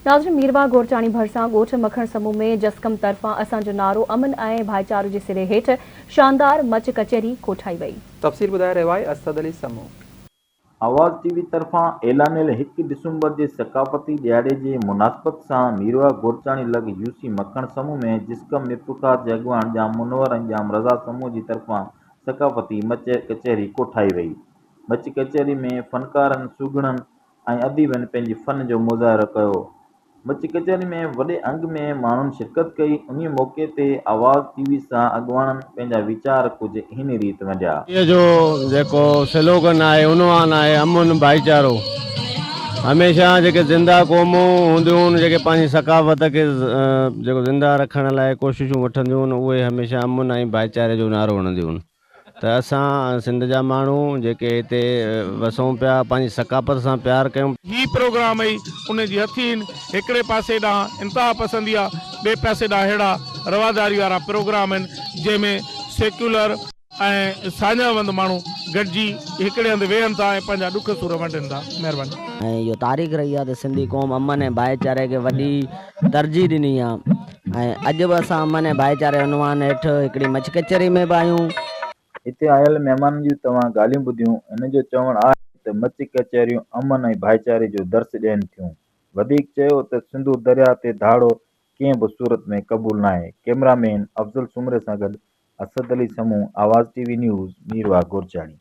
ناظرين ميرواهه گورچاڻي ڀرسان ڳوٺ مکڻ سمون ۾ جسقم طرفان اسان جو نعرو امن ۽ ڀائيچارو جي سري هيٺ شاندار مچ ڪچهري ڪوٺائي وئي. تفصيل ٻڌائي رهيو آهي اسد علي سمون. آواز ٽي وي طرفان اعلانيل هڪ ڊسمبر جي ثقافتي ڏهاڙي جي مناسبت سان ميرواهه گورچاڻي لڳ يو سي مکڻ سمون ۾ جسقم ميرپورخاص جي اڳواڻ ڄام منور ۽ ڄام رضا سمون جي طرفان ثقافتي مچ ڪچهري ڪوٺائي وئي. مچ ڪچهري ۾ فنڪارن، سگهڙن ۽ اديبن پنهنجي فن جو مظاهرو ڪيو. مچ ڪچهري ۾ وڏي انگ ۾ ماڻهن شرڪت ڪئي. انهي موقعي تي آواز ٽي وي سان اڳواڻن پنهنجا ويچار ڪجهه هن ريت ونڊيا. هي جو جيڪو سلوگن آهي عنوان آهي امن ڀائيچارو هميشه جيڪي زنده قومون هونديون آهن جيڪي پنهنجي ثقافت کي جيڪو زنده رکڻ لاء ڪوششون وٺنديون آهن اهي هميشه امن ۽ ڀائيچاري جو نعرو هڻنديون آهن. ته اسان سنڌ جا ماڻهو جيڪي هتي وسون پيا پنهنجي ثقافت سان پيار ڪيون. هي پروگرام ئي ان جي هٿي هن هڪڙي پاسي ڏانهن انتها پسندي آ ٻئي پاسي ڏانهن ههڙا رواداري وارا پروگرام آهن جنهن ۾ سيڪيولر ۽ ساڃاهه وند ماڻهو گڏجي هڪڙي هنڌ ويهن ٿا ۽ پنهنجا ڏک سور ونڊين ٿا. مهرباني. ۽ اهو تاريخ رهي آهي ته سنڌي قوم امن ۽ ڀائيچاري کي وڏي ترجيح ڏني آهي ۽ اڄ به اسان امن ۽ ڀائيچاري جي عنوان هيٺ هڪڙي مڇ ڪچهري ۾ به آهيون. هتي آيل مهمانن جون توهان ڳالهيون ٻڌيون، هن جو چوڻ آهي ته مچ ڪچهريون امن ۽ ڀائيچاري جو درس ڏين ٿيون. وڌيڪ چيو ته سنڌو درياهه تي ڌاڙو ڪنهن به صورت ۾ قبول ناهي. ڪئميرا مين افضل سومري سان گڏ Asad Ali Samoon, Awaz T V news, Mirwah Gorchani.